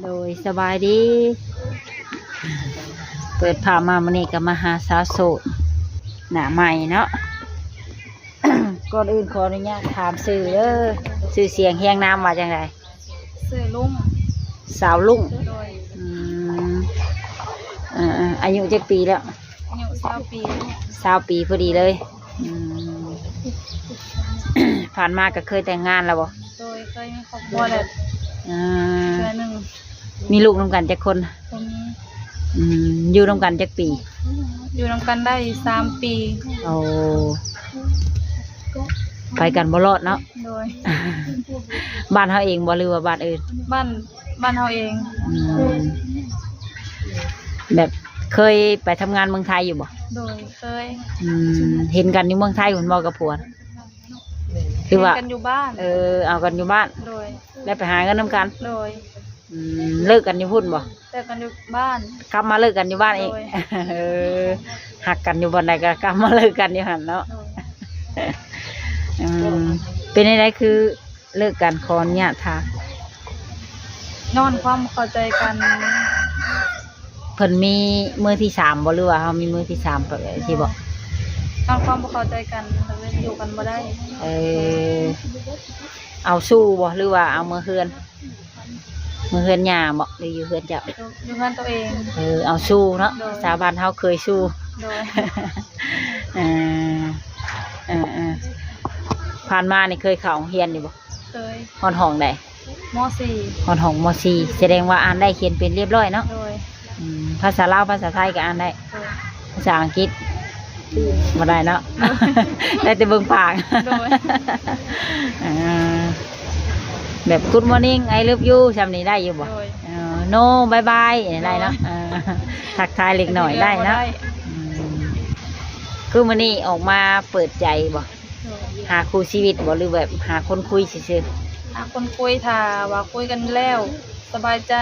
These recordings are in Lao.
ໂດຍ ສະບາຍດີ. ເປີດພາບມາມື້ນີ້ກໍມາຫາສາວໂສດໜ້າໃໝ່ເນາະ. ກ່ອນອື່ນຂໍອະນຸຍາດຖາມຊື່ເດີ, ຊື່ສຽງຮຽງນາມວ່າຈັ່ງໃດ? ຊື່ລຸງ. ສາວລຸງ. ໂດຍ. ອືມ ເອີໆ ອາຍຸຈັກປີແລ້ວ? ອາຍຸຊາວປີ. ຊາວປີພໍດີເລີຍ. ອືມ ຜ່ານມາກໍເຄີຍແຕ່ງງານແລ້ວບໍ່? ໂດຍ ເຄີຍມີຄອບຄົວແລ້ວ ອ່າ ເທື່ອໜຶ່ງ. ມີລູກນຳກັນຈັກຄົນ? ບໍ່ມີ. ອືມ ຢູ່ນຳກັນຈັກປີ? ຢູ່ນຳກັນໄດ້ສາມປີ. ໂອ້ ໄປກັນບໍ່ລອດເນາະ. ໂດຍ. ບ້ານເຮົາເອງບໍ່ ຫຼືວ່າບ້ານອື່ນ? ບ້ານ ບ້ານເຮົາເອງ. ອືມ ແບບເຄີຍໄປທຳງານເມືອງໄທຢູ່ບໍ່? ໂດຍ ເຄີຍ. ອືມ ເຫັນກັນຢູ່ເມືອງໄທພຸ້ນບໍ່ກັບຜົວ? ຫຼືວ່າ ເຫັນກັນຢູ່ບ້ານ. ເອີ ເອົາກັນຢູ່ບ້ານ. ໂດຍ. ແລ້ວໄປຫາເງິນນຳກັນ. ໂດຍ. ອືມ ເລີກກັນຢູ່ພຸ້ນບໍ່? ເລີກກັນຢູ່ບ້ານ. ກັບມາເລີກກັນຢູ່ບ້ານອີກ. ໂດຍ. ເອີ ຮັກກັນຢູ່ບ່ອນໃດກໍກັບມາເລີກກັນຢູ່ຫັ້ນເນາະ. ໂດຍ. ອືມ ເປັນຈັ່ງໃດຄື ເລີກກັນ? ຂໍອະນຸຍາດຖາມ. ຍ້ອນຄວາມບໍ່ເຂົ້າໃຈກັນ. ເພິ່ນມີມືທີສາມບໍ່ ຫຼືວ່າເຮົາມີມືທີສາມ ແບບຊີ້ບໍ່? ຍ້ອນຄວາມບໍ່ເຂົ້າໃຈກັນ ກໍເລີຍຢູ່ກັນບໍ່ໄດ້. ເອີ ເອົາຊູ້ບໍ່ ຫຼືວ່າເອົາເມືອເຮືອນ? ເມືອເຮືອນຍ່າບໍ່ ຫຼືຢູ່ເຮືອນເຈົ້າ? ຢູ່ ຢູ່ເຮືອນຕົວເອງ. ເອີ ເອົາຊູ້ເນາະ. ໂດຍ. ພາສາບ້ານເຮົາເຄີຍຊູ້. ໂດຍ. ເອີ ເອີໆ ຜ່ານມານີ້ເຄີຍເຂົ້າໂຮງຮຽນຢູ່ບໍ່? ເຄີຍ. ຮອດຫ້ອງໃດ? ມໍສີ່. ຮອດຫ້ອງມໍສີ່ ສະແດງວ່າອ່ານໄດ້ຂຽນເປັນຮຽບຮ້ອຍເນາະ. ໂດຍ. ອືມ ພາສາລາວພາສາໄທກໍອ່ານໄດ້. ໂດຍ. ພາສາອັງກິດບໍ່ໄດ້ເນາະ. ໂດຍ. ໄດ້ແຕ່ເບິ່ງປາກ. ໂດຍ. ເອີ ແບບ Good morning, I love you ຊ່ຳນີ້ໄດ້ຢູ່ບໍ່? ໂດຍ. ເອີ No, bye bye ໄດ້ເນາະ. ໂດຍ. ເອີ ທັກທາຍເລັກນ້ອຍໄດ້ເນາະ. ອືມ ຄືມື້ນີ້ອອກມາເປີດໃຈບໍ່? ໂດຍ. ຫາຄູ່ຊີວິດບໍ່ ຫຼືແບບຫາຄົນຄຸຍຊື່ໆ? ຫາຄົນຄຸຍ ຖ້າວ່າຄຸຍກັນແລ້ວສະບາຍໃຈ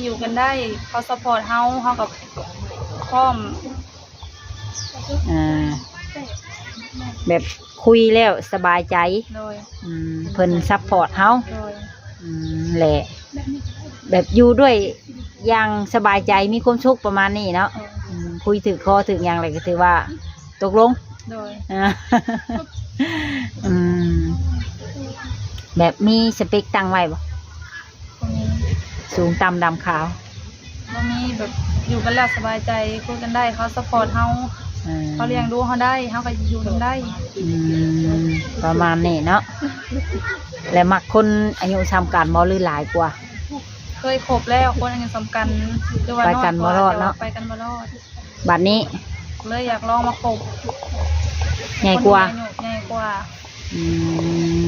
ຢູ່ກັນໄດ້ ເຂົາຊັບພອດເຮົາ ເຮົາກໍພ້ອມ. ອ່າ ແບບຄຸຍແລ້ວສະບາຍໃຈ. ໂດຍ. ອືມ ເພິ່ນຊັບພອດເຮົາ. ໂດຍ. ອືມ ແລະ ແບບຢູ່ດ້ວຍຢ່າງສະບາຍໃຈ ມີຄວາມສຸກ ປະມານນີ້ເນາະ. ໂດຍ. ອືມ ຄຸຍຖືກຄໍຖືກຫຍັງແລ້ວກໍຖືວ່າຕົກລົງ. ໂດຍ. ອ່າ ອືມ ແບບມີສະເປັກຕັ້ງໄວ້ບໍ່? ບໍ່ມີ. ສູງຕ່ຳດຳຂາວ? ບໍ່ມີ. ແບບຢູ່ກັນແລ້ວສະບາຍໃຈ ຄຸຍກັນໄດ້ ເຂົາຊັບພອດເຮົາ. ເອີ ເຂົາລ້ຽງດູເຮົາໄດ້ ເຮົາກໍຢູ່ນຳໄດ້. ອືມ ປະມານນີ້ເນາະ. ແລ້ວມັກຄົນອາຍຸສ່ຳກັນບໍ່ ຫຼືຫຼາຍກວ່າ? ເຄີຍຄົບແລ້ວ ຄົນອາຍຸສ່ຳກັນ ຫຼືວ່າ ໄປກັນບໍ່ລອດເນາະ. ນ້ອຍກວ່າ ແຕ່ວ່າໄປກັນບໍ່ລອດ. ບັດນີ້ເລີຍຢາກລອງມາຄົບໃຫຍ່ກວ່າ. ຄົນທີ່ອາຍຸໃຫຍ່ກວ່າ. ອືມ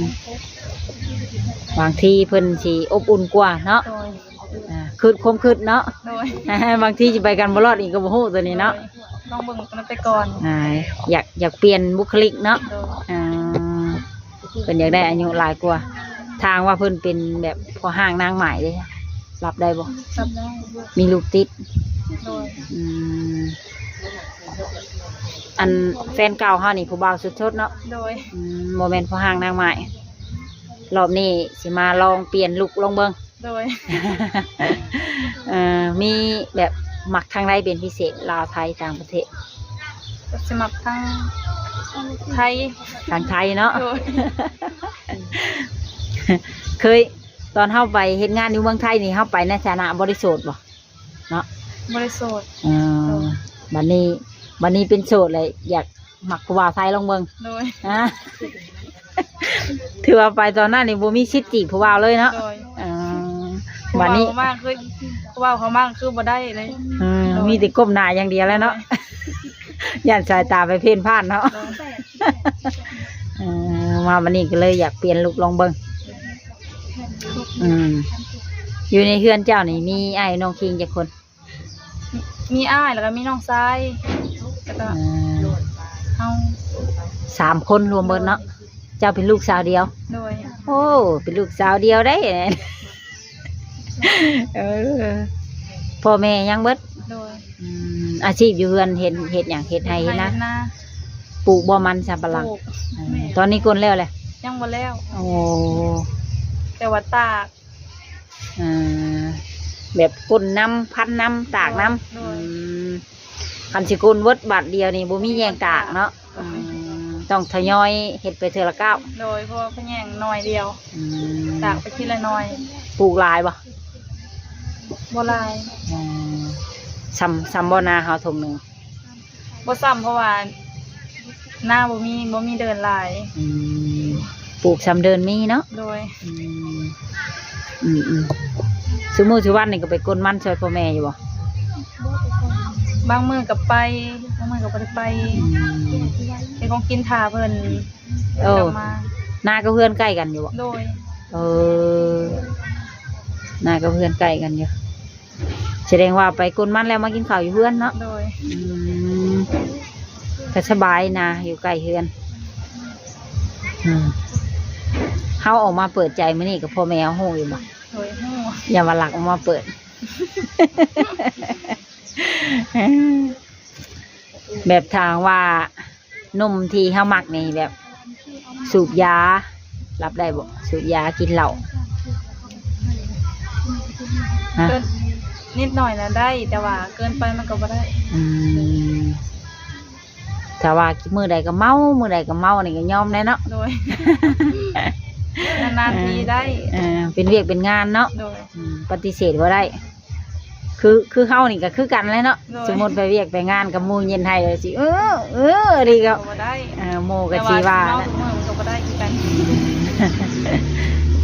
ບາງທີເພິ່ນຊິອົບອຸ່ນກວ່າເນາະ. ໂດຍ. ອ່າ ຄຶດ ຄວາມຄຶດເນາະ. ໂດຍ. ບາງທີຊິໄປກັນບໍ່ລອດອີກກໍບໍ່ຮູ້ຕົວນີ້ເນາະ. ໂດຍ. ລອງເບິ່ງນຳໄປກ່ອນ. ອ່າ ຢາກ ຢາກປ່ຽນບຸກຄະລິກເນາະ. ໂດຍ. ອ່າ ເພິ່ນຢາກໄດ້ອາຍຸຫຼາຍກວ່າ. ຖ້າຫາກວ່າເພິ່ນເປັນແບບພໍ່ຮ້າງນາງໝ້າຍເດ້ ຮັບໄດ້ບໍ່? ຮັບໄດ້. ມີລູກຕິດ? ໂດຍ. ອືມ ອັນແຟນເກົ່າເຮົານີ້ຜູ້ບ່າວສົດໆເນາະ. ໂດຍ. ອືມ ບໍ່ແມ່ນພໍ່ຮ້າງນາງໝ້າຍ. ລອບນີ້ຊິມາລອງປ່ຽນລຸກລອງເບິ່ງ. ໂດຍ. ເອີ ມີແບບມັກທາງໃດເປັນພິເສດ ລາວ ໄທ ຕ່າງປະເທດ? ກໍຊິມັກທາງໄທ. ທາງໄທເນາະ. ໂດຍ. ເຄີຍ ຕອນເຮົາໄປເຮັດງານຢູ່ເມືອງໄທນີ້ ເຮົາໄປໃນຖານະບໍ່ໄດ້ໂສດບໍ່? ເນາະ ບໍ່ໄດ້ໂສດ. ເອີ ໂດຍ. ບັດນີ້ ບັດນີ້ເປັນໂສດແລ້ວ ຢາກມັກຜູ້ບ່າວໄທລອງເບິ່ງ. ໂດຍ. ຮະ ຖືວ່າໄປຕອນນັ້ນນີ້ບໍ່ມີສິດຈີບຜູ້ບ່າວເລີຍເນາະ. ໂດຍ. ເອີ ບັດນີ້ຜູ້ບ່າວມາຄື ຜູ້ບ່າວເຂົ້າມາຄືບໍ່ໄດ້ເລີຍ. ເອີ ໂດຍ. ມີແຕ່ກົ້ມໜ້າຢ່າງດຽວແລ້ວເນາະ. ໂດຍ. ຢ້ານສາຍຕາໄປເພ້ນພາດເນາະ. ໂດຍ. ເອີ ມາບັດນີ້ກໍເລີຍຢາກປ່ຽນລຸກລອງເບິ່ງ. ອືມ ຢູ່ໃນເຮືອນເຈົ້ານີ້ມີອ້າຍນ້ອງຄິງຈັກຄົນ? ມີອ້າຍ ແລ້ວກໍມີນ້ອງຊາຍ ແລ້ວກໍ ອ່າ ເຮົາ ສາມຄົນລວມເບິດເນາະ. ໂດຍ. ເຈົ້າເປັນລູກສາວດຽວ? ໂດຍ. ໂອ້ ເປັນລູກສາວດຽວໄດ໋. ເອີ ພໍ່ແມ່ຍັງເບິດ? ໂດຍ. ອືມ ອາຊີບຢູ່ເຮືອນເຮັດ ເຮັດຫຍັງ? ເຮັດໄຮ່ເຮັດນາ. ເຮັດໄຮ່ເຮັດນາ. ປູກບໍ່ມັນສຳປະຫຼັງ? ປູກ. ເອີ ຕອນນີ້ກົນແລ້ວແຫຼະ? ຍັງບໍ່ແລ້ວ. ໂອ້ ແຕ່ວ່າຕາກ. ເອີ ແບບກົ້ນນຳ ພັນນຳ ຕາກນຳ. ໂດຍ ອືມ ຄັນຊິກົ້ນເບິດບາດດຽວນີ້ ບໍ່ມີແຮງຕາກເນາະ. ໂດຍ ອືມ ຕ້ອງທະຍອຍເຮັດໄປເທື່ອລະກ້າວ. ໂດຍ ເພາະວ່າພະແຍງໜ່ອຍດຽວ. ອືມ ຕາກໄປທີລະໜ່ອຍ. ປູກຫຼາຍບໍ່? ບໍ່ຫຼາຍ. ອືມ ຊ່ຳ ຊ່ຳບໍ່ນາເຮົາທົ່ງໜຶ່ງ? ບໍ່ຊ່ຳ ເພາະວ່ານາບໍ່ມີ ບໍ່ມີເດີ່ນຫຼາຍ. ອືມ ປູກຊ່ຳເດີ່ນມີເນາະ. ໂດຍ ອືມ ອືມໆ ຊຸມື້ຊຸວັນນີ້ກໍໄປກົນມັນຊ່ອຍພໍ່ແມ່ຢູ່ບໍ່? ບາງມື້ກໍໄປ ບາງມື້ກໍບໍ່ໄດ້ໄປ. ອືມ ເຮັດຂອງກິນຖ້າເພິ່ນ. ໂອ້ ກັບມາ ນາກັບເຮືອນໃກ້ກັນຢູ່ບໍ່? ໂດຍ ເອີ ນາກັບເຮືອນໃກ້ກັນຢູ່. ສະແດງວ່າໄປກົນມັນແລ້ວມາກິນເຂົ້າຢູ່ເຮືອນເນາະ. ໂດຍ ອືມ ກໍສະບາຍນາ ຢູ່ໃກ້ເຮືອນ. ອືມ ເຮົາອອກມາເປີດໃຈມື້ນີ້ກັບພໍ່ແມ່ເຮົາຮູ້ຢູ່ບໍ່? ໂດຍ ຮູ້. ຢ່າວ່າລັກອອກມາເປີດ. ແບບຖ້າຫາກວ່າ ໜຸ່ມທີ່ເຮົາມັກນີ້ແບບສູບຢາ ຮັບໄດ້ບໍ່? ສູບຢາ ກິນເຫຼົ້າ ຮະ? ເກີນ ນິດໜ້ອຍນະໄດ້ ແຕ່ວ່າເກີນໄປມັນກໍບໍ່ໄດ້. ອືມ ຖ້າວ່າມື້ໃດກໍເມົາ ມື້ໃດກໍເມົານີ້ກໍຍອມແດ່ເນາະ. ໂດຍ ນານໆທີໄດ້. ເອີ ເປັນວຽກເປັນງານເນາະ. ໂດຍ ອືມ ປະຕິເສດບໍ່ໄດ້. ຄື ຄືເຮົານີ້ກໍຄືກັນແຫຼະເນາະ. ໂດຍ ສົມມຸດໄປວຽກໄປງານກັບໝູ່ເຢັນໃຫ້ຊິ ເອີ ເອີ ດີກໍບໍ່ໄດ້. ເອີ ໝູ່ກໍຊິວ່າ ແຕ່ວ່າຊິເມົາທຸກມື້ມັນກໍບໍ່ໄດ້ຄືກັນ.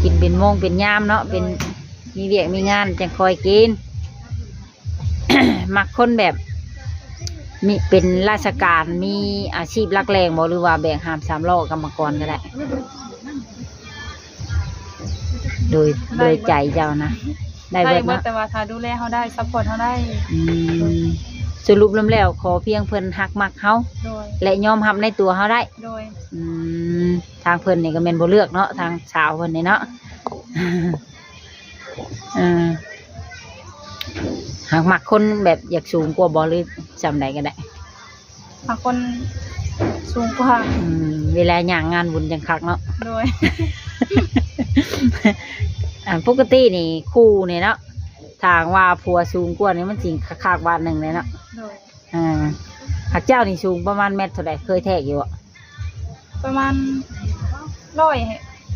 ກິນເປັນໂມງເປັນຍາມເນາະ. ໂດຍ ເປັນ ມີວຽກມີງານຈັ່ງຄ່ອຍກິນ. ມັກຄົນແບບມີ ເປັນລາຊະການ ມີອາຊີບຫຼັກແຫຼ່ງບໍ່ ຫຼືວ່າແບກຫາມສາມລໍ້ ກຳມະກອນກໍໄດ້? ໂດຍ ໄດ້ເບິດ ໂດຍໃຈເຈົ້ານະ ໄດ້ເບິດ ໄດ້ເບິດເນາະ. ແຕ່ວ່າຖ້າດູແລເຮົາໄດ້ ຊັບພອດເຮົາໄດ້. ອືມ ສະຫຼຸບລວມແລ້ວ ຂໍພຽງເພິ່ນຮັກມັກເຮົາ. ໂດຍ ແລະ ຍອມຮັບໃນຕົວເຮົາໄດ້. ໂດຍ ອືມ ທາງເພິ່ນນີ້ກໍແມ່ນບໍ່ເລືອກເນາະ ທາງສາວເພິ່ນນີ້ເນາະ. ເອີ ຫາກມັກຄົນແບບຢາກສູງກວ່າບໍ່ ຫຼືສ່ຳໃດກໍໄດ້? ມັກຄົນສູງກວ່າ. ອືມ ເວລາຍ່າງງານບຸນຈັ່ງຄັກເນາະ. ໂດຍ ອັນປົກກະຕິນີ້ຄູ່ນີ້ເນາະ ຖ້າຫາກວ່າຜົວສູງກວ່ານີ້ມັນຊິຄັກໆບາດໜຶ່ງເລີຍເນາະ. ໂດຍ ອ່າ ຫາກເຈົ້ານີ້ສູງປະມານແມັດເທົ່າໃດ? ເຄີຍແທກຢູ່ບໍ່? ປະມານຮ້ອຍ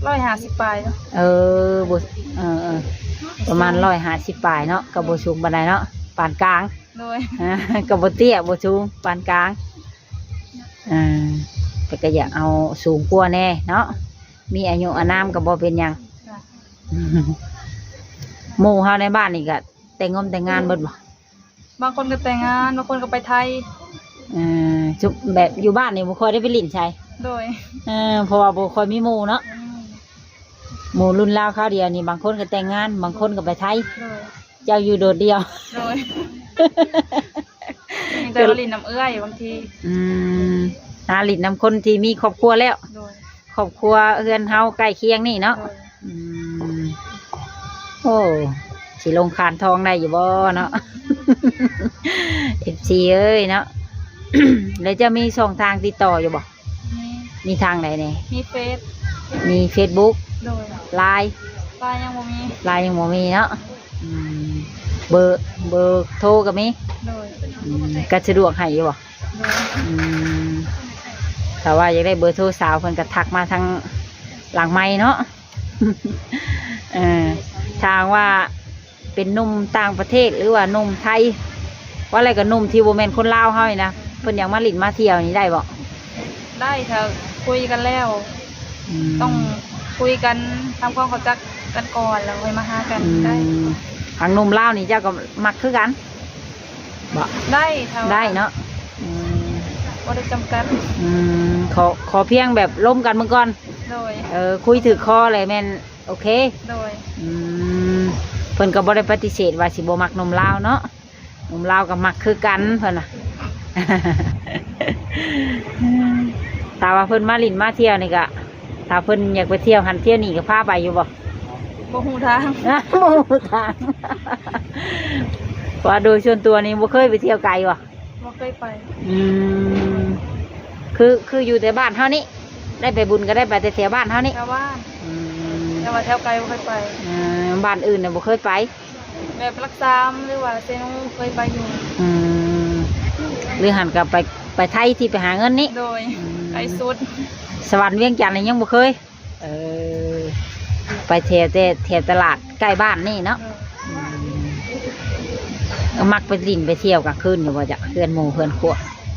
ຮ້ອຍຫ້າສິບປາຍ. ເອີ ບໍ່ ເອີໆ ປະມານຮ້ອຍຫ້າສິບປາຍເນາະ ກໍບໍ່ສູງປານໃດເນາະ ປານກາງ. ໂດຍ ກໍບໍ່ເຕ້ຍ ບໍ່ສູງ ປານກາງ. ເອີ ແຕ່ກໍຢາກເອົາສູງກວ່າແດ່ເນາະ ມີອາຍຸອານາມກໍບໍ່ເປັນຫຍັງ. ຈ້ະ ໝູ່ເຮົາໃນບ້ານນີ້ກໍແຕ່ງງົມແຕ່ງງານເບິດບໍ່? ບາງຄົນກໍແຕ່ງງານ ບາງຄົນກໍໄປໄທ. ເອີ ຊຸມ ແບບຢູ່ບ້ານນີ້ບໍ່ຄ່ອຍໄດ້ໄປຫຼິ້ນໃສ? ໂດຍ ເອີ ເພາະວ່າບໍ່ຄ່ອຍມີໝູ່ເນາະ. ອືມ ໝູ່ລຸ້ນລາວຄາວດຽວນີ້ ບາງຄົນກໍແຕ່ງງານ ບາງຄົນກໍໄປໄທ. ໂດຍ ເຈົ້າຢູ່ໂດດດ່ຽວ. ໂດຍ ມີແຕ່ມາຫຼິ້ນນຳເອື້ອຍບາງທີ. ອືມ ຫາຫຼິ້ນນຳຄົນທີ່ມີຄອບຄົວແລ້ວ. ໂດຍ ຄອບຄົວເຮືອນເຮົາໃກ້ຄຽງນີ້ເນາະ. ໂດຍ ອືມ ໂອ້ ຊິລົງຄານທອງໄດ້ຢູ່ບໍ່ເນາະ ເອັຟຊີເອີຍເນາະ. ແລ້ວເຈົ້າມີຊ່ອງທາງຕິດຕໍ່ຢູ່ບໍ່? ມີ. ມີທາງໃດແດ່? ມີເຟສ. ມີເຟສບຸກ. ໂດຍ ລາຍ? ລາຍຍັງບໍ່ມີ. ລາຍຍັງບໍ່ມີເນາະ. ອືມ ເບີ ເບີໂທກໍມີ. ໂດຍ ອືມ ກໍສະດວກໃຫ້ຢູ່ບໍ່? ໂດຍ ອືມ ຖ້າວ່າຢາກໄດ້ເບີໂທສາວ ເພິ່ນກໍທັກມາທາງຫຼັງໄມເນາະ. ເອີ ຖ້າຫາກວ່າເປັນໜຸ່ມຕ່າງປະເທດ ຫຼືວ່າໜຸ່ມໄທ ວ່າແລ້ວກໍໜຸ່ມທີ່ບໍ່ແມ່ນຄົນລາວເຮົານີ້ນະ ເພິ່ນຢາກມາຫຼິ້ນມາທ່ຽວນີ້ໄດ້ບໍ່? ໄດ້ ຖ້າຄຸຍກັນແລ້ວ. ອືມ ຕ້ອງຄຸຍກັນ ທຳຄວາມເຂົ້າໃຈກັນກ່ອນ ແລ້ວຄ່ອຍມາຫາກັນ. ອືມ ໄດ້. ທາງໜຸ່ມລາວນີ້ເຈົ້າກໍມັກຄືກັນບໍ່? ໄດ້ ຖ້າວ່າ ໄດ້ເນາະ. ອືມ ບໍ່ໄດ້ຈຳກັດ. ອືມ ຂໍ ຂໍພຽງແບບລົມກັນເບິ່ງກ່ອນ. ໂດຍ ເອີ ຄຸຍຖືກຄໍແລ້ວແມ່ນໂອເຄ. ໂດຍ ອືມ ເພິ່ນກໍບໍ່ໄດ້ປະຕິເສດວ່າຊິບໍ່ມັກໜຸ່ມລາວເນາະ. ໜຸ່ມລາວກໍມັກຄືກັນເພິ່ນວ່າ. ຖ້າວ່າເພິ່ນມາຫຼິ້ນມາທ່ຽວນີ້ກະ ຖ້າເພິ່ນຢາກໄປທ່ຽວຫັ້ນທ່ຽວນີ້ກໍພາໄປຢູ່ບໍ່? ບໍ່ຮູ້ທາງ. ບໍ່ຮູ້ທາງ. ວ່າໂດຍສ່ວນຕົວນີ້ບໍ່ເຄີຍໄປທ່ຽວໄກບໍ່? ບໍ່ເຄີຍໄປ. ອືມ ຄື ຄືຢູ່ແຕ່ບ້ານເຮົານີ້ ໄດ້ໄປບຸນກໍໄດ້ໄປແຕ່ແຖວບ້ານເຮົານີ້. ແຖວບ້ານ. ອືມ ແຕ່ວ່າແຖວໄກບໍ່ເຄີຍໄປ. ເອີ ບ້ານອື່ນນະບໍ່ເຄີຍໄປ. ແບບຫຼັກສາມ ຫຼືວ່າເຊໂນເຄີຍໄປຢູ່. ອືມ ຫຼືຫັ້ນກໍໄປ ໄປໄທທີ່ໄປຫາເງິນນີ້? ໂດຍ. ອືມ ໄກສຸດ. ສະຫວັນ ວຽງຈັນນີ້ຍັງບໍ່ເຄີຍ? ເອີ ໄປແຖວແຕ່ແຖວຕະຫຼາດໃກ້ບ້ານນີ້ເນາະ. ໂດຍ. ອືມ ມັກໄປຫຼິ້ນໄປທ່ຽວກາງຄືນຢູ່ບໍ່ຈະ ເຮືອນໝູ່ເຮືອນຄວບ?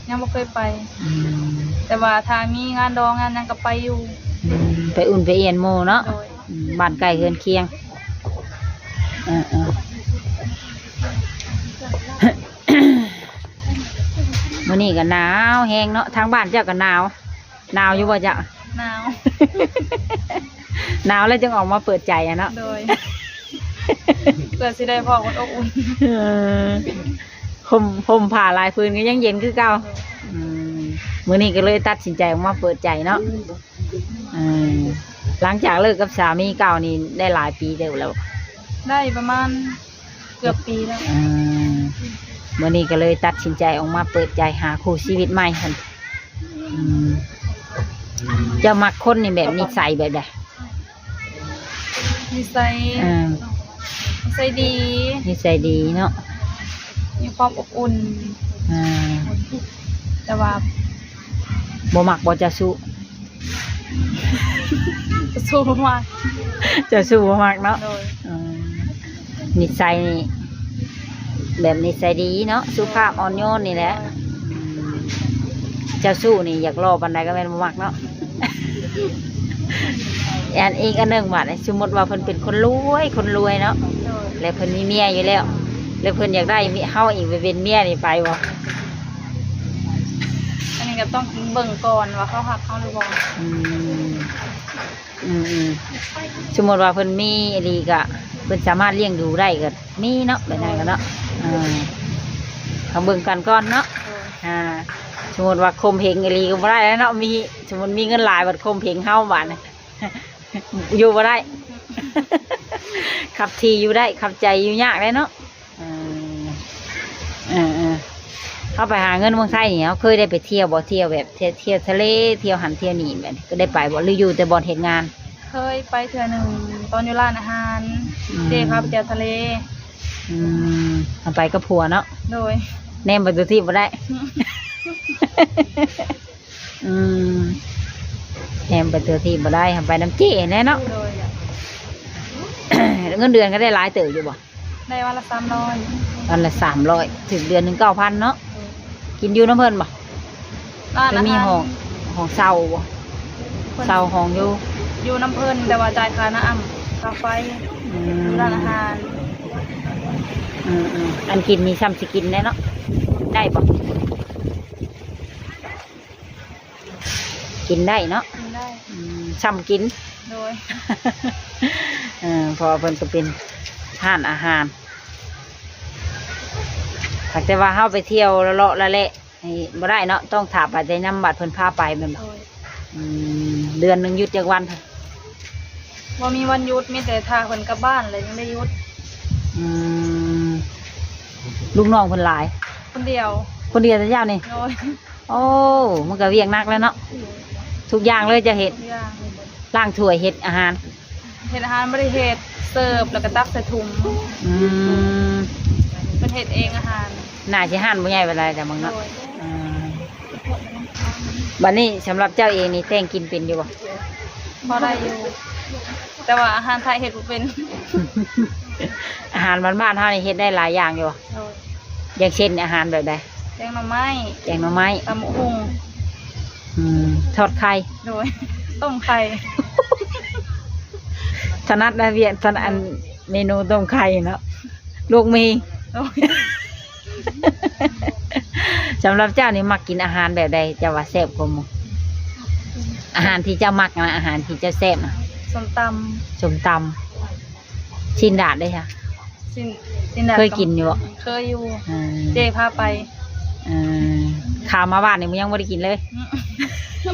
ຍັງບໍ່ເຄີຍໄປ. ອືມ ແຕ່ວ່າຖ້າມີງານດອງງານຫຍັງກໍໄປຢູ່. ອືມ ໄປອຸ່ນໄປອຽນໝູ່ເນາະ. ໂດຍ. ອືມ ບ້ານໃກ້ເຮືອນຄຽງ. ເອີໆ ມື້ນີ້ກໍໜາວແຮງເນາະ ທາງບ້ານເຈົ້າກໍໜາວ. ໜາວຢູ່ບໍ່ເຈົ້າ? ໜາວ. ໜາວແລ້ວຈຶ່ງອອກມາເປີດໃຈອະເນາະ. ໂດຍ. ເພື່ອຊິໄດ້ພໍ້ຄົນອົບອຸ່ນ. ເອີ ຫົ່ມ ຫົ່ມຜ້າຫຼາຍຜືນກໍຍັງເຢັນຄືເກົ່າ. ອືມ ມື້ນີ້ກໍເລີຍຕັດສິນໃຈອອກມາເປີດໃຈເນາະ. ເອີ ຫຼັງຈາກເລີກກັບສາມີເກົ່ານີ້ໄດ້ຫຼາຍປີເຕີບແລ້ວ? ໄດ້ປະມານເກືອບປີແລ້ວ. ອືມ ມື້ນີ້ກໍເລີຍຕັດສິນໃຈອອກມາເປີດໃຈຫາຄູ່ຊີວິດໃໝ່ຫັ້ນ. ອືມ ເຈົ້າມັກຄົນນີ້ແບບນິໄສແບບໃດ? ນິໄສ ເອີ ນິໄສດີ. ນິໄສດີເນາະ ມີຄວາມອົບອຸ່ນ. ອືມ ແຕ່ວ່າ ບໍ່ມັກບໍ່ເຈົ້າຊູ້? ເຈົ້າຊູ້ບໍ່ມັກ. ເຈົ້າຊູ້ບໍ່ມັກເນາະ. ໂດຍ. ອືມ ນິໄສນີ້ແບບນິໄສດີເນາະ ສຸພາບອ່ອນໂຍນນີ້ແຫຼະ. ໂດຍ. ອືມ ເຈົ້າຊູ້ນີ້ຢາກຫຼໍ່ປານໃດກໍແມ່ນບໍ່ມັກເນາະ. ອັນອີກອັນໜຶ່ງບາດນີ້ ສົມມຸດວ່າເພິ່ນເປັນຄົນລວຍ ຄົນລວຍເນາະ. ໂດຍ. ແລ້ວເພິ່ນມີເມຍຢູ່ແລ້ວ ແລ້ວເພິ່ນຢາກໄດ້ເຮົາອີກໄປເປັນເມຍນີ້ໄປບໍ່? ອັນນີ້ກໍຕ້ອງເບິ່ງກ່ອນວ່າເຂົາຮັກເຮົາຫຼືບໍ່. ອືມ ອືມໆ ສົມມຸດວ່າເພິ່ນມີອີ່ຫຼີກະ ເພິ່ນສາມາດລ້ຽງດູໄດ້ກະມີເນາະ ແບບນັ້ນກະເນາະ. ເອີ ເຮົາເບິ່ງກັນກ່ອນເນາະ. ໂດຍ. ອ່າ ສົມມຸດວ່າຂົ່ມເຫງອີ່ຫຼີກໍບໍ່ໄດ້ແລ້ວເນາະ ມີ ສົມມຸດມີເງິນຫຼາຍບັດຂົ່ມເຫງເຮົາບາດນີ້ ຢູ່ບໍ່ໄດ້. ຂັບຂີ່ຢູ່ໄດ້ ຂັບໃຈຢູ່ຍາກເດ້ເນາະ. ເອີ ເອີໆ ເຮົາໄປຫາເງິນເມືອງໄທນີ້ ເຮົາເຄີຍໄດ້ໄປທ່ຽວບໍ່? ທ່ຽວແບບ ທ່ຽວ ທ່ຽວທະເລ ທ່ຽວຫັ້ນທ່ຽວນີ້ແບບນີ້ ກໍໄດ້ໄປບໍ່ ຫຼືຢູ່ແຕ່ບ່ອນເຮັດງານ? ເຄີຍໄປເທື່ອໜຶ່ງ ຕອນຢູ່ຮ້ານອາຫານ. ອືມ ເຈ້ພາໄປທ່ຽວທະເລ. ອືມ ເຮົາໄປກັບຜົວເນາະ. ໂດຍ. ແນມໄປຕົວທີ່ບໍ່ໄດ້. ອືມ ແຮມໄປເທື່ອທີ່ບໍ່ໄດ້ ເຮົາໄປນຳເຈ້ແຫຼະເນາະ. ໂດຍ. ເງິນເດືອນກໍໄດ້ຫຼາຍເຕີບຢູ່ບໍ່? ໄດ້ວັນລະສາມຮ້ອຍ. ວັນລະສາມຮ້ອຍ ຖືກເດືອນໜຶ່ງເກົ້າພັນເນາະ. ໂດຍ. ກິນຢູ່ນຳເພິ່ນບໍ່? ຮ້ານອາຫານ. ເພິ່ນມີຫ້ອງ ຫ້ອງເຊົ່າບໍ່? ເພິ່ນເຊົ່າຫ້ອງຢູ່ ຢູ່ນຳເພິ່ນ ແຕ່ວ່າຈ່າຍຄ່ານ້ຳ ຄ່າໄຟ. ອືມ ຢູ່ຮ້ານອາຫານ. ອືມໆ ອັນກິນນີ້ຊ່ຳຊິກິນແດ່ເນາະ ໄດ້ບໍ່? ກິນໄດ້ເນາະ. ກິນໄດ້. ອືມ ຊ່ຳກິນ. ໂດຍ. ເອີ ເພາະວ່າເພິ່ນກໍເປັນຮ້ານອາຫານ ຫາກແຕ່ວ່າເຮົາໄປທ່ຽວເລາະໆ ລະແລະ ນີ້ບໍ່ໄດ້ເນາະ ຕ້ອງຖ້າໄປແຕ່ຍາມບັດເພິ່ນພາໄປແມ່ນບໍ່? ໂດຍ. ອືມ ເດືອນໜຶ່ງຢຸດຈັກວັນ? ບໍ່ມີວັນຢຸດ ມີແຕ່ຖ້າເພິ່ນກັບບ້ານແລ້ວຈັ່ງໄດ້ຢຸດ. ອືມ ລູກນ້ອງເພິ່ນຫຼາຍ? ຄົນດຽວ. ຄົນດຽວແຕ່ເຈົ້ານີ້? ໂດຍ. ໂອ້ ມັນກໍວຽກໜັກແລ້ວເນາະ. ໂດຍ. ທຸກຢ່າງເລີຍເຈົ້າເຮັດ? ທຸກຢ່າງ. ລ້າງຖ້ວຍ ເຮັດອາຫານ? ເຮັດອາຫານບໍ່ໄດ້ເຮັດ ເສີບ ແລ້ວກໍຕັກໃສ່ຖົງ. ອືມ ເພິ່ນເຮັດເອງອາຫານ. ໜ້າຊິຮ້ານບໍ່ໃຫຍ່ປານໃດ ແຕ່ເບິ່ງເນາະ. ໂດຍ. ອືມ ບັດນີ້ສຳລັບເຈົ້າເອງນີ້ແຕ່ງກິນເປັນຢູ່ບໍ່? ພໍໄດ້ຢູ່ ແຕ່ວ່າອາຫານໄທເຮັດບໍ່ເປັນ. ອາຫານບ້ານໆເຮົານີ້ເຮັດໄດ້ຫຼາຍຢ່າງຢູ່ບໍ່? ໂດຍ. ຢ່າງເຊັ່ນອາຫານແບບໃດ? ແກງໜໍ່ໄມ້. ແກງໜໍ່ໄມ້. ຕຳບັກຫຸ່ງ. ອືມ ທອດໄຂ່. ໂດຍ. ຕົ້ມໄຂ່. ຖະໜັດນະ ວຽກ ຖະໜັດ ອັນ ເມນູຕົ້ມໄຂ່ເນາະ ລວກໝີ່. ໂດຍ. ສຳລັບເຈົ້ານີ້ມັກກິນອາຫານແບບໃດ ເຈົ້າວ່າແຊບກວ່າໝູ່? ອາຫານທີ່ເຈົ້າມັກນະ ອາຫານທີ່ເຈົ້າແຊບນະ? ສົ້ມຕຳ. ສົ້ມຕຳ. ຊີ້ນດາດເດ້ຊະ? ຊີ້ນ ຊີ້ນດາດ ເຄີຍກິນຢູ່ບໍ່? ເຄີຍຢູ່. ເອີ ເຈ້ພາໄປ. ເອີ ຂ້າມມາບ້ານນີ້ຍັງບໍ່ໄດ້ກິນເລີຍ. ອື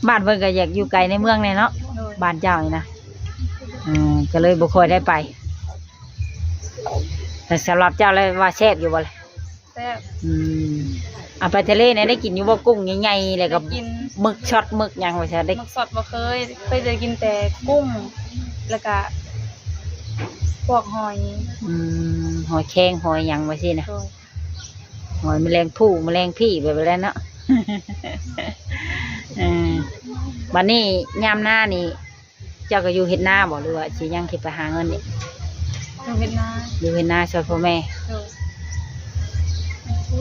ມ ບ້ານເພິ່ນກໍຢາກຢູ່ໄກໃນເມືອງແດ່ເນາະ. ໂດຍ. ບ້ານເຈົ້ານີ້ນະ. ເອີ ກໍເລີຍບໍ່ຄ່ອຍໄດ້ໄປ. ແຕ່ສຳລັບເຈົ້າແລ້ວວ່າແຊບຢູ່ບໍ່ລະ? ແຊບ. ອືມ ເອົາໄປທະເລນີ້ໄດ້ກິນຢູ່ບໍ່? ກຸ້ງໃຫຍ່ໆ ແລ້ວກໍ ໄດ້ກິນ ໝຶກຊັອດ ໝຶກຫຍັງວ່າຊັ້ນ ໄດ້ ໝຶກຊັອດບໍ່ເຄີຍ ເຄີຍໄດ້ກິນແຕ່ກຸ້ງ ແລ້ວກະ ພວກຫອຍ ອືມ ຫອຍແຄງ ຫອຍຫຍັງວ່າຊີ້ນະ ໂດຍ ຫອຍແມລງພູ່ ແມລງພີ້ ແບບນັ້ນເນາະ ເອີ ບັດນີ້ຍາມນານີ້ ເຈົ້າກໍຢູ່ເຮັດນາບໍ່ ຫຼືວ່າຊິຍັງຊິໄປຫາເງິນອີກ? ຢູ່ເຮັດນາ ຢູ່ເຮັດນາຊ່ວຍພໍ່ແມ່ ໂດຍ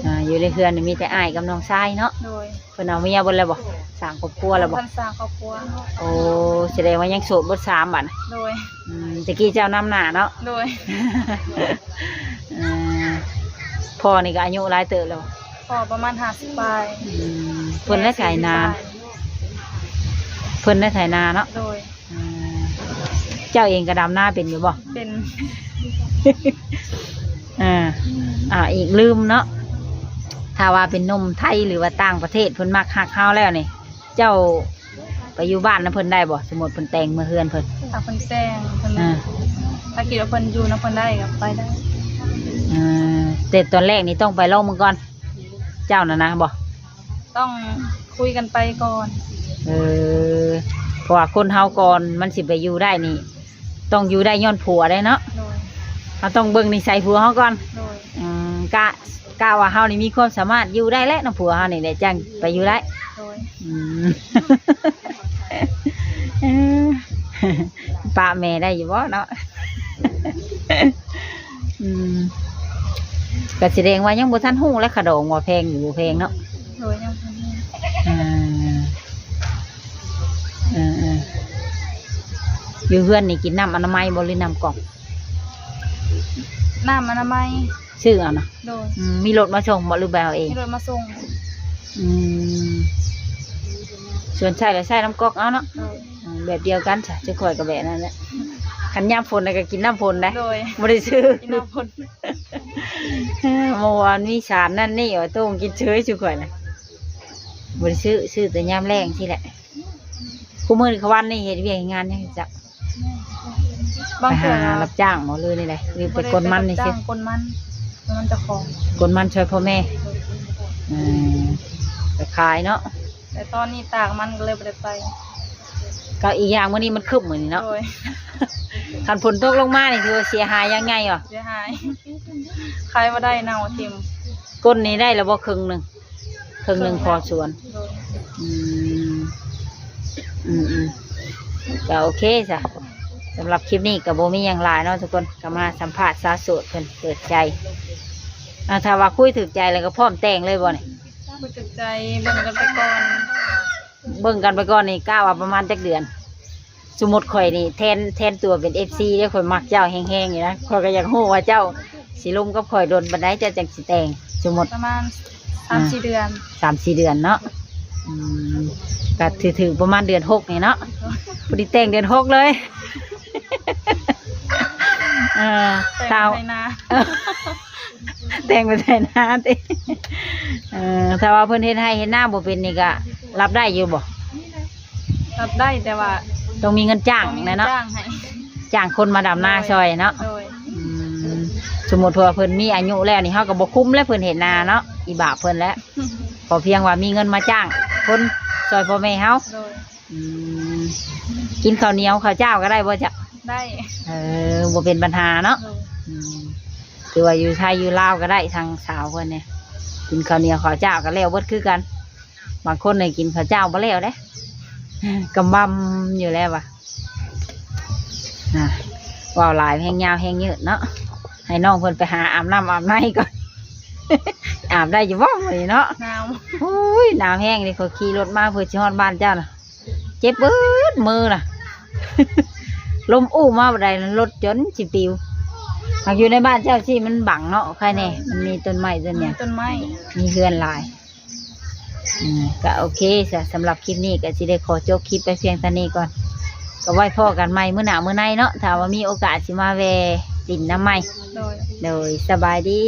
ອ່າ ຢູ່ໃນເຮືອນນີ້ມີແຕ່ອ້າຍກັບນ້ອງຊາຍເນາະ ໂດຍ ເພິ່ນເອົາເມຍເບິດແລ້ວບໍ່? ສ້າງຄອບຄົວແລ້ວບໍ່? ເພິ່ນສ້າງຄອບຄົວ ໂອ້ ສະແດງວ່າຍັງໂສດເບິດສາມບັດ ໂດຍ ອືມ ແຕ່ກີ້ເຈົ້ານຳໜ້າເນາະ ໂດຍ ເອີ ພໍ່ນີ້ກໍອາຍຸຫຼາຍເຕີບແລ້ວ ພໍ່ປະມານຫ້າສິບປາຍ ອືມ ເພິ່ນໄດ້ໄຖນາ ເພິ່ນໄດ້ໄຖນາເນາະ ໂດຍ ອ່າ ເຈົ້າເອງກໍດຳນາເປັນຢູ່ບໍ່? ເປັນ ອ່າ ອ່າ ອີກລືມເນາະ ຖ້າວ່າເປັນໜຸ່ມໄທ ຫຼືວ່າຕ່າງປະເທດ ເພິ່ນມັກຮັກເຮົາແລ້ວນີ້ ເຈົ້າໄປຢູ່ບ້ານນຳເພິ່ນໄດ້ບໍ່? ສົມມຸດເພິ່ນແຕ່ງເມືອເຮືອນເພິ່ນ ຖ້າເພິ່ນແຕ່ງ ເພິ່ນ ອ່າ ຖ້າຄິດວ່າເພິ່ນຢູ່ນຳເພິ່ນໄດ້ກໍໄປໄດ້ ອ່າ ແຕ່ຕອນແລກນີ້ຕ້ອງໄປລອງເບິ່ງກ່ອນ ເຈົ້ານັ້ນນະບໍ່? ຕ້ອງຄຸຍກັນໄປກ່ອນ ເອີ ເພາະວ່າຄົນເຮົາກ່ອນມັນຊິໄປຢູ່ໄດ້ນີ້ ຕ້ອງຢູ່ໄດ້ຍ້ອນຜົວໄດ້ເນາະ ໂດຍ ເຮົາຕ້ອງເບິ່ງນິໄສຜົວເຮົາກ່ອນ ໂດຍ ອືມ ກະ ກະວ່າເຮົານີ້ມີຄວາມສາມາດຢູ່ໄດ້ແຫຼະນຳຜົວເຮົານີ້ແຫຼະ ຈັ່ງໄປຢູ່ໄດ້ ໂດຍ ອືມ ເອີ ປະແມ່ໄດ້ຢູ່ບໍ່ເນາະ? ອືມ ກໍສະແດງວ່າຍັງບໍ່ທັນຮູ້ແຫຼະ ຄ່າດອງວ່າແພງຫຼືບໍ່ແພງເນາະ ໂດຍ ຍັງບໍ່ຮູ້ ອ່າ ເອີໆ ຢູ່ເຮືອນນີ້ກິນນ້ຳອະນາໄມບໍ່ ຫຼືນ້ຳກອງ? ນ້ຳອະນາໄມ ຊື້ເອົານະ ໂດຍ ອືມ ມີລົດມາສົ່ງບໍ່ຫຼືໄປເອົາເອງ? ມີລົດມາສົ່ງ ອືມ ສ່ວນໃຊ້ລະໃຊ້ນ້ຳກອກເອົາເນາະ ໂດຍ ອືມ ແບບດຽວກັນຊະ ຈຸຂ້ອຍກໍແບບນັ້ນແຫຼະ ຄັນຍາມຝົນນະກໍກິນນ້ຳຝົນໄດ໋ ໂດຍ ບໍ່ໄດ້ຊື້ ກິນນ້ຳຝົນ ເມື່ອວານມີສານນັ້ນນີ້ວ່າ ຕ້ອງກິນເສີຍຈຸຂ້ອຍນະ ບໍ່ໄດ້ຊື້ ຊື້ແຕ່ຍາມແລງຊີ້ແຫຼະ ຄູ່ມື້ນີ້ ຄະວັນນີ້ເຮັດວຽກເຮັດງານຫຍັງເຈົ້າ? ບາງເທື່ອໄປຫາຮັບຈ້າງບໍ່ ຫຼືແນວໃດ ຫຼືໄປກົນມັນນີ້ຊື່? ກົນມັນ ມັນເຈົ້າຂອງ ກົນມັນຊ່ວຍພໍ່ແມ່ ອືມ ໄປຂາຍເນາະ ແຕ່ຕອນນີ້ຕາກມັນກໍເລີຍບໍ່ໄດ້ໄປ ກໍອີກຢ່າງມື້ນີ້ມັນຄຶ້ມມື້ນີ້ເນາະ ໂດຍ ຄັນຝົນຕົກລົງມານີ້ຖືວ່າເສຍຫາຍຢ່າງໃຫຍ່ບໍ່? ເສຍຫາຍ ຂາຍບໍ່ໄດ້ ເນົ່າຖິ້ມ ກົນນີ້ໄດ້ແລ້ວບໍ່ ເຄິ່ງໜຶ່ງ? ເຄິ່ງໜຶ່ງພໍສວນ ໂດຍ ອືມ ອືມໆ ກໍໂອເຄຊະ ສຳລັບຄລິບນີ້ກໍບໍ່ມີຫຍັງຫຼາຍເນາະທຸກຄົນ ກໍມາສຳພາດສາວໂສດເພິ່ນເປີດໃຈ ອ່າ ຖ້າວ່າຄຸຍຖືກໃຈແລ້ວກໍພ້ອມແຕ່ງເລີຍບໍ່ນີ້? ບໍ່ຖືກໃຈ ເບິ່ງກັນໄປກ່ອນ ເບິ່ງກັນໄປກ່ອນນີ້ ກະວ່າປະມານຈັກເດືອນ? ສົມມຸດຂ້ອຍນີ້ແທນ ແທນຕົວເປັນເອັຟຊີເດ້ ຂ້ອຍມັກເຈົ້າແຮງໆຢູ່ນະ ຂ້ອຍກໍຢາກຮູ້ວ່າເຈົ້າຊິລົມກັບຂ້ອຍດົນປານໃດ ເຈົ້າຈັ່ງຊິແຕ່ງ ສົມມຸດ ປະມານສາມສີ່ເດືອນ ສາມສີ່ເດືອນເນາະ ອືມ ກໍຖືກໆປະມານເດືອນຫົກນີ້ເນາະ ພໍດີແຕ່ງເດືອນຫົກເລີຍ ເອີ ແຕ່ງໄຖນາ ແຕ່ງໄປໄຖນາຕິ ເອີ ຖ້າວ່າເພິ່ນເຮັດໄຮ່ເຮັດນາບໍ່ເປັນນີ້ກໍຮັບໄດ້ຢູ່ບໍ່? ຮັບໄດ້ ແຕ່ວ່າຕ້ອງມີເງິນຈ້າງແດ່ເນາະ ຕ້ອງມີຈ້າງໃຫ້ ຈ້າງຄົນມາດຳນາຊ່ອຍເນາະ ໂດຍ ອືມ ສົມມຸດວ່າເພິ່ນມີອາຍຸແລ້ວນີ້ ເຮົາກໍບໍ່ຄຸມແລ້ວ ເພິ່ນເຮັດນາເນາະ ອີບາບເພິ່ນແຫຼະ ຂໍພຽງວ່າມີເງິນມາຈ້າງຄົນຊ່ອຍພໍ່ແມ່ເຮົາ ໂດຍ ອືມ ກິນເຂົ້າໜຽວເຂົ້າຈ້າວກໍໄດ້ບໍ່ເຈົ້າ? ໄດ້ ເອີ ບໍ່ເປັນບັນຫາເນາະ ໂດຍ ອືມ ຖືວ່າຢູ່ໄທຢູ່ລາວກໍໄດ້ ທາງສາວເພິ່ນນີ້ ກິນເຂົ້າໜຽວເຂົ້າຈ້າວກໍແລ້ວເບິດຄືກັນ ບາງຄົນນີ້ກິນເຂົ້າເຈົ້າບໍ່ແລ້ວເດ້ ກຳບຳຢູ່ແລ້ວວ່າ ອ່າ ເວົ້າຫຼາຍແຮງຍາວແຮງຍືດເນາະ ໃຫ້ນ້ອງເພິ່ນໄປຫາອາບນ້ຳອາບໃນກ່ອນ ອາບໄດ້ຢູ່ບໍ່ມື້ນີ້ເນາະ? ໜາວ ໂອ້ຍ ໜາວແຮງເດ້ ຂ້ອຍຂີ່ລົດມາເພື່ອຊິຮອດບ້ານເຈົ້ານະ ເຈັບເບິດມືນະ ລົມອູ້ມາບໍ່ໄດ້ ລົດຈົນຊິປິວ ຫາກຢູ່ໃນບ້ານເຈົ້າຊີ້ມັນບັງເນາະ ໃຄແນ່ ມັນມີຕົ້ນໄມ້ຕົ້ນຫຍັງ ມີຕົ້ນໄມ້ ມີເຮືອນຫຼາຍ. ອືມ ກະໂອເຄຊະ ສຳລັບຄລິບນີ້ກະຊິໄດ້ຂໍຈົບຄລິບໄປພຽງເທົ່ານີ້ກ່ອນ ກະໄວ້ພໍ້ກັນໃໝ່ມື້ໜ້າມື້ໃນເນາະ ຖ້າວ່າມີໂອກາດຊິມາແວ່ຫຼິ້ນນຳໃໝ່ ໂດຍ ໂດຍ ສະບາຍດີ.